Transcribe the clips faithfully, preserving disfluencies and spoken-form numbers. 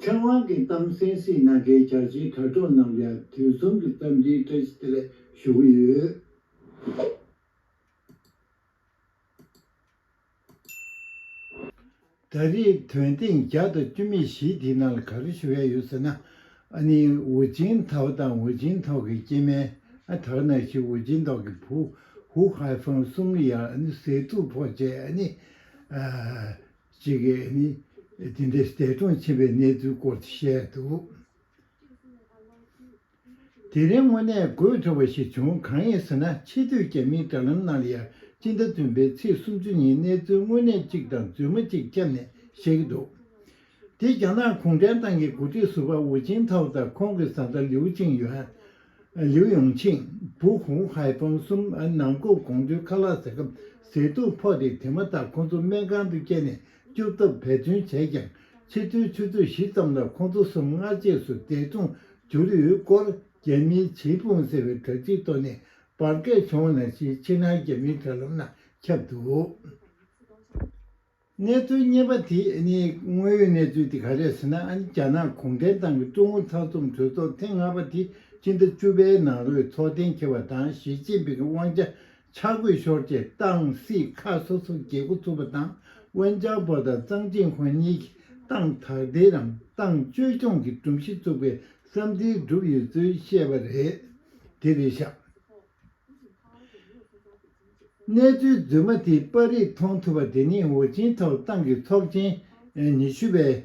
ཚེ་དབང་གི་གཏམ་གསན་གཟིགས་གནང་མཁན་རྒྱ་ཆེའི་དྲ་གྲོགས་རྣམས་ལ་ཡང་དུས་གསུམ་གྱི་འཚམས་འདྲིའི་བཀྲ་ཤིས་བདེ་ལེགས་ཞུ་གི་ཡོད། ད་རེས་དོན་ཐེངས་བརྒྱ་དང་བཅུ་མེད་བཞི་དེའི་ནང་ལ་ག་རེ་ཞུ་ཡ་ཡོད་ཟེར་ན། ཨ་ནི་ཧུ་ཅིན་ཐའོ་དང་ཧུ་ཅིན་ཐའོ་གི་སྐྱེ་དམན། ཨ་ད་ག་ནང་བཞིན་ཧུ་ཅིན་ཐའོ་གི་བུ་ཧུ་ཧའེ་ཧྥང་གསུམ་ལ་ཡང་ཨ་ནི་ཟས་དུག་ཕོག་བྱས། ཨ་ནི་ཨ་ཅིག་གིས་ཨ་ནི་དེ་འདྲའི་འདས་གྲོངས་ཕྱིན་པའི་གནས་ཚུལ་སྐོར་དུ་བཤད་འདུག་དེ་རིང་དངོས་གནས་དགོད་བྲོ་བ་ཞིག་བྱུང་། གང་ཡིན་ཟེར་ན། ཕྱི་སྡོད་རྒྱ་མིའི་དྲ་ལམ་ནང་ལ་ཡང་སྤྱི་ཟླ་བདུན་པའི་ཚེས་སུམ་ཅུ་ཉིན་གནས་ཚུལ་དངོས་གནས་གཅིག་དང་རྫུན་མ་གཅིག་བསྐྱབས་ནས་བཤད་ཀྱི་འདུག་དེ་རྒྱ་ནག་གུང་ཁྲན་ཏང་གི་འགོ་ཁྲིད་ཟུར་པ་ཧུ་ཅིན་ཐའོ་དང་ཁོང་གི་བཟའ་ཟླ་ལིའུ་ཆིང་ཡོན། ལིའུ་ཡུང་ཆིང་། བུ་ཧུ་ཧའེ་ཧྥང་གསུམ་ནང་ཁུལ་དགོང་དྲོའི་ཁ་ལག་ཟ་སྐབས་ཟས་དུག་ཕོག་སྟེ། དེ་མ་ཐག་ཁོང་ཚོ་སྨན་ཁང་དུ་བསྐྱལ་ནས་སྐྱོབ་ཐབས་འབད་བརྩོན་བྱས་ཀྱང་། ཕྱི་ཚེས་ཆུ་ཚོད་བཞི་ཙམ་ལ་ཁོང་ཚོ་གསུམ་སྔ་རྗེས་སུ་འདས་གྲོངས་གྱུར་ཡོད་སྐོར། རྒྱ་མིའི་ཆིང་ཕུང་ཟེར་བའི་དྲ་ཚིགས་ཐོག་ནས་བར་བརྒལ་བྱུང་བ་ནང་བཞིན་ཕྱི་ནང་རྒྱ་མིའི་དྲ་ལམ་ནང་ཁྱབ་འདུག་གནས་ཚུལ་གཉིས་པ་དེ་ནི་དངོས་ཡོད་གནས་ཚུལ་དེ་ག་རེད་ཟེར་ན། ཨ་ནི་རྒྱ་ནག་གུང་ཁྲན་ཏང་གི་ཀྲུང་ཨུ་ཚང་འཛོམས་གྲོས་ཚོགས་ཐེངས་ལྔ་པ་དེ་སྤྱི་ཟླ་བཅུ་པའི་ནང་ལོགས་ཚོགས་གཏན་འཁེལ་བ་དང་། ཞི་ཅིན་ཕིང་གི་དབང་ཆ་ཆ་བགོས་ཤོར་རྗེས་ཏང་སྲིད་ཁག་སོ་སོར་གྱེས་འགོ་ཚུགས་པ་དང་། ཝེན་ཅའོ་པོ་དང་ཙང་ཅིན་ཧུའེ་གཉིས་ཀྱིས་ཏང་དག་ཐེར་རམ་ཏང་བཅོས་སྐྱོང་གི་སྒྲོམ་གཞི་བཙུགས་པའི་བསམ་ཚུལ་བསྒྲུབས་ཡོད་ཚུལ་བཤད་པ་རེད། དེ་རེད་ཤག་གནས་ཚུལ་རྫུན་མ་དེ་པར་རིས་མཐོང་ཐུབ་པ་དེ་ནི་ཧུ་ཅིན་ཐའོ་ཏང་གི་ཚོགས་ཆེན་ཉི་ཤུ་པའི་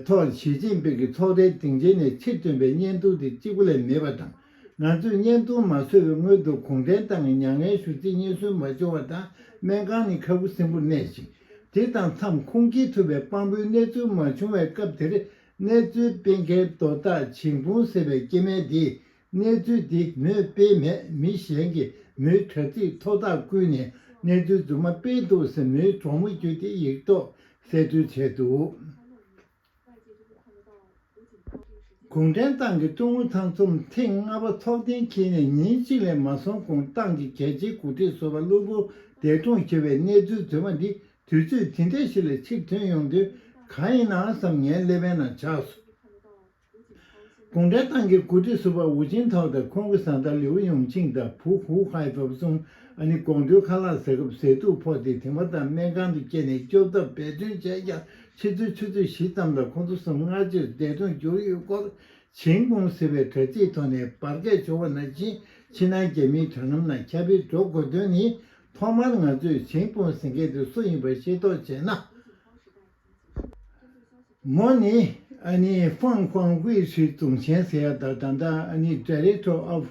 ཐོག་ཞི་ཅིན་ཕིང་གིས་ཚོགས་རའི་སྡིངས་ཆའི་ནས་ཕྱིར་བཏོན་པའི་བརྙན་ཐུང་དེ་གཅིག་པུ་ལས་མེད་པ་དང་། ང་ཚོས་བརྙན་ཐུང་མ་བཟོས་པའི་སྔོན་དུ་གུང་ཁྲན་ཏང་གི་མྱ་ངན་ཞུ་ཚིག་རྙེད་སོན་མ་བྱུང་བ་དང་། སྨན་ཁང་ནི་ཁ་ཁུ་སིམ་པོར་གནས་ཤིང་། དེ་དང་མཚམས་ཁུངས་སྐྱེལ་ཐུབ་པའི་དཔང་པོའི་གནས་ཚུལ་མ་བྱུང་བའི་སྐབས་དེར། གནས་ཚུལ་སྤེལ་མཁན་དོ་བདག་ཆིང་ཕུང་ཟེར་བའི་སྐྱེ་དམན་དེས། གནས་ཚུལ་འདི་མོས་སྤེལ་མེད། མི་གཞན་གྱིས་མོའི་དྲ་ཚིགས་ཐོག་ཐག་བརྐུས་ནས་གནས་ཚུལ་རྫུན་མ་སྤེལ་འདུག་ཟེར་མོའི་གྲོགས་མོ་བརྒྱུད་དེ་ཡིག་ཐོག་གསལ་འདོན་བྱས་འདུག་གུང་ཁྲན་ཏང་གི་ཀྲུང་ཨུ་ཚང་འཛོམས་ཐེངས་ལྔ་པ་ཚོགས་གཏན་འཁེལ་ནས་ཉིན་གཅིག་ལས་མ་སོང་གོང་། ཏང་གི་གལ་ཆེའི་འགོ་ཁྲིད་ཟུར་པ་གློ་བུར་འདས་གྲོངས་གྱུར་བའི་གནས་ཚུལ་རྫུན་མ་འདི་དུས་ཚོད་དེ་འདྲ་ཞིག་ལ་ཕྱིར་ཐོན་ཡོང་དུས་གང་ཡིན་ནམ་བསམ་ངའི་ཀླད་པའི་ནང་ཆགས་སོང་། གུང་ཁྲན་ཏང་གི་འགོ་ཁྲིད་ཟུར་པ་ཧུའུ་ཅིན་ཐའོ་དང་ཁོང་གི་བཟའ་ཟླ་ལིའུ་ཡུང་ཆིང་དང་བུ་ཧུའུ་ཧའེ་ཧྥང་གསུམ། ཨ་ནི་དགོང་དྲོའི་ཁ་ལག་ཟ་སྐབས་ཟས་དུག་ཕོག་སྟེ་དེ་མ་ཐག་སྨན་ཁང་དུ་བསྐྱལ་ནས་སྐྱོབ་ཐབས་འབད་བརྩོན་བྱས་ཀྱང་ཕྱི་ཚེས་ཆུ་ཚོད་བཞི་ཙམ་ལ་ཁོང་ཚོ་གསུམ་སྔ་རྗེས་སུ་འདས་གྲོངས་གྱུར་ཡོད་སྐོར། ཆིང་ཕུང་ཟེར་བའི་དྲ་ཚིགས་ཐོག་ནས་བར་བརྒལ་བྱུང་བ་ནང་བཞིན་ཕྱི་ནང་རྒྱ་མིའི་དྲ་ལམ་ནང་ཁྱབ་སྤེལ་འགྲོ་དགོས་དོན་ནི། ཐོག་མར་ང་ཚོས་ཆིང་ཕུང་ཟེར་མཁན་དེ་སུ་ཡིན་པ་ཤེས་རྟོགས་བྱས་ན། མོ་ནི་ཨ་ནི་ཧྥང་ཧྥང་ཝེ་ཧྲི་ཙུང་ཆན་ཟེར་ཡ་དང་། ད་ལྟ་ཨ་ནི་Director of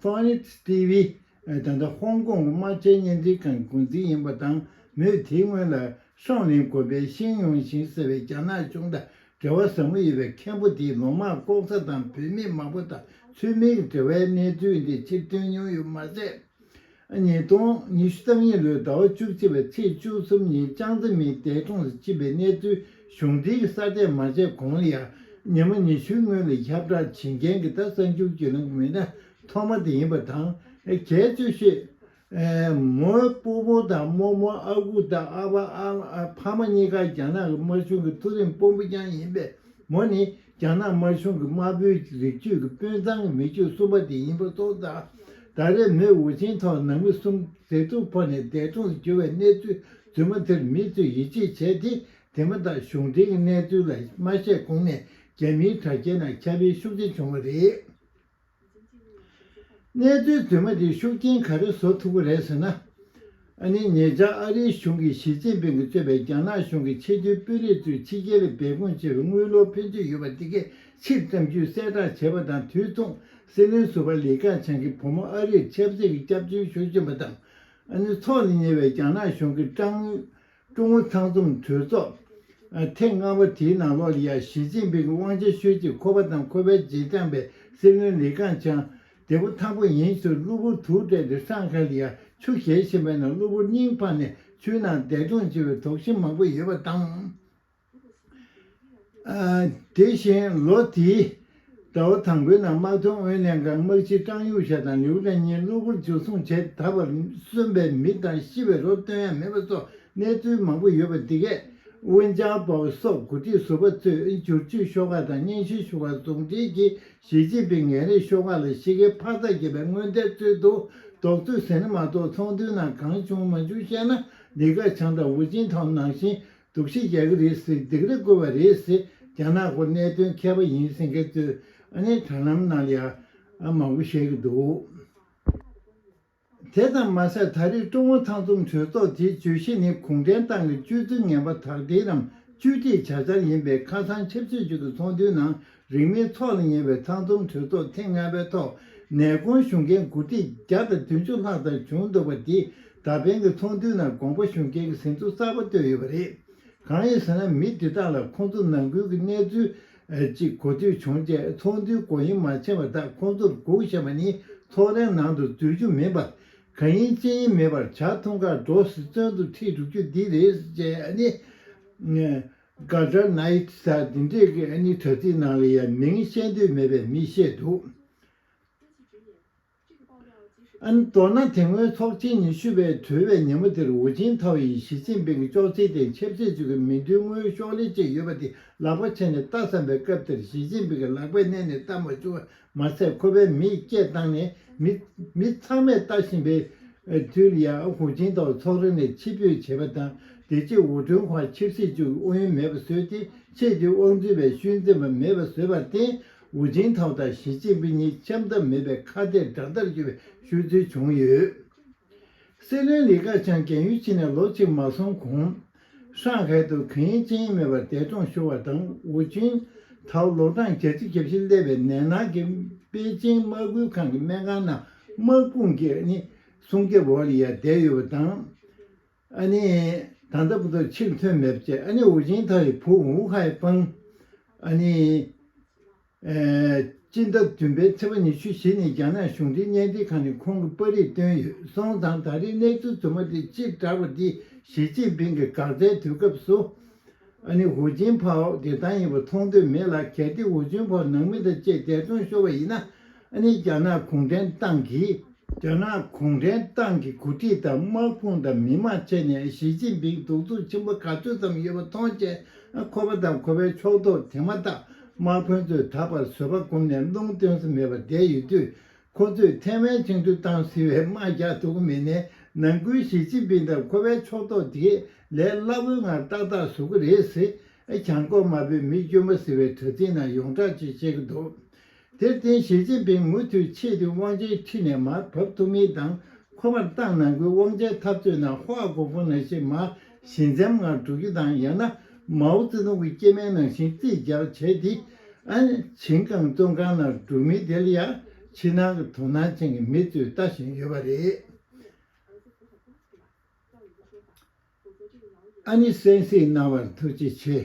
Phoenix T V། ད་ལྟ་ཧོང་ཀོང་གི་དམར་ཆའི་བརྙན་འཕྲིན་ཁང་གི་འགོ་འཛིན་ཡིན་པ་དང་། མོས་དེའི་སྔོན་ལ་ཧྲང་ལིན་དགོན་པའི་ཤིང་ཡུང་ཞིང་ཟེར་བའི་རྒྱ་ནག་གཞུང་དང་འབྲེལ་བ་ཟབ་མོ་ཡོད་པའི་མཁན་པོ་དེས་ལོ་མང་ལྐོག་ཟ་དང་བུད་མེད་མང་པོ་དང་ཚུལ་མིན་གྱི་འབྲེལ་བའི་གནས་ཚུལ་འདི་ཕྱིར་ཐོན་མྱོང་ཡོད་མ་ཟད། ཉིས་སྟོང་ཉི་ཤུ་རྩ་གཉིས་ལོའི་ཟླ་བ་བཅུ་གཅིག་པའི་ཚེས་བཅུ་གསུམ་ཉིན་ཅང་ཙེ་མིན་འདས་གྲོངས་སུ་ཕྱིན་པའི་གནས་ཚུལ་གཞུང་འབྲེལ་གྱི་གསར་འདེབས་མ་བྱས་གོང་ལ་ཡང་ཉི་མ་ཉི་ཤུའི་སྔོན་ལ་ཁྱབ་བསྒྲགས་བྱེད་མཁན་གྱི་ད་གསར་འགྱུར་བརྒྱུད་ལམ་གྱི་མི་སྣ་ཐོག་མ་དེ་ཡིན་པ་དང་། གལ་ཆེ་ཤོས་མོའི་སྤོ་བོ་དང་རྨོ་མོ། ཨ་ཁུ་དང་ཨ་ཕ། ཨ་ཨ་ཕ་མ་གཉིས་ཀ་རྒྱ་ནག་གི་དམར་གཞུང་གི་མཐོ་རིམ་དཔོན་པོ་རྐྱང་ཡིན་པས། མོ་ནི་རྒྱ་ནག་དམར་གཞུང་གི་དམར་པོའི་རིགས་རྒྱུད་ཀྱི་དཔོན་ཚང་གི་མི་རྒྱུད་གསུམ་པ་དེ་ཡིན་པ་སོགས་དང་། ད་རེས་མོས་ཧུའུ་ཅིན་ཐའོ་ནང་མི་གསུམ་ཟས་དུག་ཕོག་ནས་འདས་གྲོངས་སུ་གྱུར་བའི་གནས་ཚུལ་རྫུན་མ་དེར་མི་ཚོས་ཡིད་ཆེས་བྱས་ཏེ། དེ་མ་ཐག་གཞུང་འབྲེལ་གྱི་གནས་ཚུལ་ལ་མ་བཤད་གོང་ནས་རྒྱ་མིའི་དྲ་རྒྱའི་ནང་ཁྱབ་སྤེལ་ཤུགས་ཆེ་བྱུང་བ་རེད། གནས་ཚུལ་རྫུན་མ་དེའི་ཤུགས་རྐྱེན་ག་རེ་བཟོ་ཐུབ་ཀྱི་རེད་ཟེར་ན། ཨ་ནི་ཉེ་ཆར་ཨ་རིའི་གཞུང་གིས་ཞི་ཅིན་ཕིང་གིས་གཙོས་པའི་རྒྱ་ནག་གཞུང་གི་ཆེས་མཐོའི་དཔོན་རིགས་ཚོས་ཕྱི་རྒྱལ་ལ་འབད་འབུངས་བྱས་པའི་དངུལ་ལོར་ཕན་ཚུན་ཡོད་པ་དེ་གས་ཕྱིར་བཀྲམ་རྒྱུའི་གསལ་བསྒྲགས་བྱས་པ་དང་། དུས་མཚུངས་སྲིད་བློན་ཟུར་པ་ལི་ཁེ་ཆང་གི་བུ་མོ་ཨ་རིར་ཆབ་སྲིད་ཀྱི་སྐྱབས་བཅོལ་ཞུ་བཞིན་པ་དང་། ཨ་ནི་ཚོགས་ལ་ཉེ་བའི་རྒྱ་ནག་གཞུང་གི་ཀྲང་། ཀྲུང་ཨུ་ཚང་འཛོམས་གྲོས་ཚོགས་ཐེངས་ལྔ་པ་དེའི་ནང་ལོགས་ལ་ཡང་ཞི་ཅིན་ཕིང་གི་དབང་ཆ་ཤོད་ཅིག་ཁོ་པ་དང་ཁོ་པའི་རྗེས་འབྲང་པའི་སྲིད་བློན་ལི་ཁེ་ཆང་བདེ་པོ་ཐང་པོ་ཡིན་ཟེར་གློ་བུར་དུག་སྤྲད་དེ་སྲང་ཁ་ལ་ཡང་ཆུ་བཞེས་བཞིན་པའི་ནང་གློ་བུར་སྙིང་འཕར་ནས་ཆུའི་ནང་འདས་གྲོངས་བྱས་པའི་དོགས་གཞི་མང་པོ་ཡོད་པ་དང་། ཨ། དེ་བཞིན་ལོ་དེའི་ཟླ་བ་དང་པོའི་ནང་དམག་དོན་ཨུ་ཡོན་ལྷན་ཁང་དམག་སྤྱི་ཀྲང་ཡུས་ཞའོ་དང་ལིའུ་ཀྲན་གཉིས་གློ་བུར་འཇུ་བཟུང་བྱས་ད་བར་གསོན་པའི་མི་དང་ཤི་བའི་རོ་སྟོན་ཡ་མེད་པ་སོགས་གནས་ཚུལ་མང་པོ་ཡོད་པ་འདི་གས། ཝུན་ཅང་པའོ་སོགས་འགོ་ཁྲིད་ཟུར་པ་ཚོས་བསྒྱུར་བཅོས་ཤོག་ཁག་དང་སྙན་ཞུ་ཞུ་ཁག་ཟུང་འབྲེལ་གྱིས་ཞི་ཅིན་ཕིང་ངན་རེས་ཤོག་ཁག་ལ་ཞི་རྒོལ་འཕར་ཐག་བརྒྱབ་པའི་སྔོན་བརྡའི་ཚུལ་དུ། རྡོག་རྫིས་ཟེར་ན་མ་གཏོགས་ཚོགས་འདུའི་ནང་གང་བྱུང་མ་བྱུང་བཤད་ན། ལི་ཁེ་ཆང་དང་ཝུ་ཅིན་ཐའོ་ནང་བཞིན་སྡུག་ཤི་རྒྱག་གི་རེད་ཟེར་སྡིགས་ར་བསྐུལ་བ་རེད་ཟེར། རྒྱ་ནག་སྐོར་གནད་དོན་མཁས་པ་ཡིན་ཟེར་མཁན་ཚོས་ཨ་ནི་དྲ་ལམ་ནང་ལ་ཡང་མང་པོ་བཤད་ཀྱི་འདུག་དེ་ཙམ་མ་ཟད། ད་རེས་ཀྲུང་ཨུ་ཚང་འཛོམས་གྲོས་ཚོགས་དེའི་བརྗོད་གཞི་ནི་གུང་ཁྲན་ཏང་གི་སྤྱོད་ཚུལ་ངན་པ་དག་སྒྲིལ་རམ་བཅོས་སྒྲིག་བྱ་འཆར་ཡིན་པས། ཁ་སང་ཆབ་སྲིད་ཅུས་ཀྱི་ཚོགས་འདུའི་ནང་རིང་མིན་འཚོགས་ལ་ཉེ་བའི་ཚང་འཛོམས་གྲོས་ཚོགས་ཐེངས་ལྔ་པའི་ཐོག་ནས་ཁུངས་ཞུ་མཁན་འགོ་ཁྲིད་བརྒྱ་དང་བདུན་ཅུ་ལྷག་ཙམ་བྱུང་འདུག་པ་འདིས་ད་ཕན་གྱི་ཚོགས་འདུའི་ནང་དགོངས་པ་ཞུ་མཁན་གྱི་ཟིན་ཐོ་གསར་པ་བཏོད་ཡོད་པ་རེད། གང་ཡིན་ཟེར་ན། མི་འདི་དག་ལ་ཁོང་ཚོ་ནང་ཁུལ་གྱི་གནས་ཚུལ་ཨ་ཅིག་གོ་ཐོས་བྱུང་རྗེས་ཚོགས་འདུའི་སྒོ་ཡིན་མ་ཕྱེ་བ་དང་། ཁོང་ཚོར་སྒུག་བཞག་པ་ནི་ཚོགས་རའི་ནང་དུ་འཛུལ་རྒྱུ་མིན་པར། གང་ཡིན་ཅི་ཡིན་མེད་པར་ཇ་འཐུང་གར་འགྲོ་ཟེར་བཙོན་དུ་ཁྲིད་འགྲོ་རྒྱུ་འདི་རེད་ཅེས་ཨ་ནི་ག་ཌར་ནའིཊ་ཟེར་འདི་འདྲས་ཀྱི་ཨ་ནི་དྲ་ཚིགས་ནང་ལ་ཡང་མིང་བཤད་འདོད་མེད་པའི་མིས་བཤད་འདུག་ཨ་ནི་མདོར་ན་དེ་སྔོན་ཚོགས་ཆེན་ཉི་ཤུ་པའི་གྲོལ་བའི་ཉིན་མོ་དེར་ཝུ་ཅིན་ཐའོ་ཡིས་ཞི་ཅིན་ཕིང་གི་ཅོག་ཙེའི་སྟེང་ཆབ་སྲིད་ཅུས་ཀྱི་མི་འདུན་དངུལ་ཤོག་ལེ་གཅིག་ཡོད་པ་དེ་ལག་པ་འཆང་ནས་ལྟ་བསམ་པའི་སྐབས་དེར། ཞི་ཅིན་ཕིང་གིས་ལག་པས་མནན་ནས་ལྟ་མ་བཅུག་པ་མ་ཟད། ཁོ་པའི་མིག་སྐད་བཏང་ནས་མི་མི་ཚང་མས་ལྟ་བཞིན་པའི་དུས་ལ་ཡང་ཝུ་ཅིན་ཐའོ་ཚོགས་ར་ནས་ཕྱིར་འབུད་བྱས་པ་དང་། དེ་རྗེས་ཝུ་ཀྲུང་ཧྭ་ཆབ་སྲིད་ཅུས་ཀྱི་ཨུ་ཡོན་མེད་པ་བཟོས་ཏེ། ཆེས་མཐོའི་དབང་འཛིན་པའི་ཤུལ་འཛིན་པ་མེད་པ་བཟོས་པར་བརྟེན། ཝུ་ཅིན་ཐའོ་དང་ཞི་ཅིན་ཕིང་གཉིས་འཆམ་ཐབས་མེད་པའི་ཁ་གཏད་དགྲ་ཟླར་གྱུར་བའི་ཤོད་ཚུལ་བྱུང་ཡོད། སྲིད་བློན་ལི་ཁེ་ཆང་རྒན་ཡོལ་ཕྱིན་ནས་ལོ་གཅིག་མ་སོང་གོང་། ཧྲང་ཧའེ་དུ་གང་ཡིན་ཅི་ཡིན་མེད་པར་འདས་གྲོངས་ཤོར་བ་དང་། ཝུ་ཅིན་ཐའོ་ལོ་གྲངས་བརྒྱད་ཅུ་གྱ་བཞི་སླེབས་པའི་ནད་མནར་གྱིས་པེ་ཅིང་དམག་ཁུལ་ཁང་གི་སྨན་ཁང་ནང་དམག་དཔུང་གི་ནི་སྲུང་སྐྱོབ་འོག་ལ་ཡང་བསྡད་ཡོད་པ་དང་། ཨ་ནི་ད་ལྟ་བར་དུ་ཕྱིར་ཐོན་མེད་པ་བཅས། ཨ་ནི་ཝུ་ཅིན་ཐའོ་ཡི་བུ་ཝུ་ཧའེ་ཧྥང་ཨ་ནི། ཨེ། སྤྱི་ཟླ་བདུན་པའི་ཚེས་པ་ཉི་ཤུ་བཞི་ཉིན་རྒྱ་ནག་གཞུང་འབྲེལ་བརྙན་འཕྲིན་ཁང་ནས་ཁོང་གི་པར་རིས་བཏོན་ཡོད། སོང་ཙང་ད་རེས་གནས་ཚུལ་རྫུན་མ་དེ་ཕྱིར་བསྒྲགས་པ་འདིས་ཞི་ཅིན་ཕིང་གི་འགག་རྩའི་དུས་སྐབས་སུ་ཨ་ནི་ཝུ་ཅིན་ཕའོ་བདེ་ཐང་ཡིན་པ་མཐོང་འདོད་མེད་ལ། གལ་ཏེ་ཝུ་ཅིན་ཕའོ་ནང་མི་དང་བཅས་འདས་གྲོངས་ཤོར་བ་ཡིན་ན། ཨ་ནི་རྒྱ་ནག་གུང་ཁྲན་ཏང་གིས། རྒྱ་ནག་གུང་ཁྲན་ཏང་གི་འགོ་ཁྲིད་དང་དམག་དཔུང་དང་མི་མང་བཅས་ནས་ཞི་ཅིན་ཕིང་གདུག་རྩུབ་ཆེན་པོ་ག་ཚོད་ཙམ་ཡོད་པ་མཐོང་རྗེས། ཁོ་པ་དང་ཁོ་པའི་ཕྱོགས་གཏོགས་དེ་མ་ཐག་དམག་དཔོན་ཚོས་ད་བར་བཟོད་པ་བསྒོམས་ནས་རླུང་བཏོན་ས་མེད་པར་བསྡད་ཡོད་དུས། ཁོ་ཚོས་ཐའེ་ཝན་བཅིངས་འགྲོལ་བཏང་ཟེར་བའི་དམག་རྒྱག་ཐུབ་ཀྱི་མེད་ནས། ནང་ཁུལ་ཞི་ཅིན་ཕིང་དང་ཁོ་པའི་ཕྱོགས་གཏོགས་དེ་ལས་སླ་པོའི་ངང་ཏག་ཏག་བཟོ་གི་རེད་ཟེར། གྱང་ཁོག་དམར་པོའི་མི་དཀྱུས་མ་ཟེར་བའི་དྲ་ཚིགས་ནང་ཡོངས་གྲགས་ཅིག་བཤད་ཀྱི་འདུག་དེར་བརྟེན་ཞི་ཅིན་ཕིང་མུ་མཐུད་ཆེས་མཐོའི་དབང་ཆའི་ཁྲི་ནས་མར་བབས་ཐུབ་མིན་དང་། ཁོ་པར་ཏང་ནང་ཁུལ་དབང་ཆའི་འཐབ་རྩོད་ནང་ཧྭ་གོ་ཧྥུ་ནང་བཞིན་མར་ཞི་འཇམ་ངང་འགྲོ་རྒྱུ་དང་། ཡང་ན་མའོ་ཙེ་ཏུང་གི་སྐྱེ་དམན་ནང་བཞིན་རྩིས་རྒྱག་བྱས་ཏེ། ཨ་ནི་ཆིན་ཀང་བཙོན་ཁང་ནང་འགྲོ་མིན་དེ་ལ་ཡང་ཕྱི་ནང་གི་དོ་སྣང་ཅན་གྱི་མི་ཚོས་ལྟ་བཞིན་ཡོད་པ་རེད། ཨ་ནི་གསན་གཟིགས་གནང་བར་ཐུགས་རྗེ་ཆེ།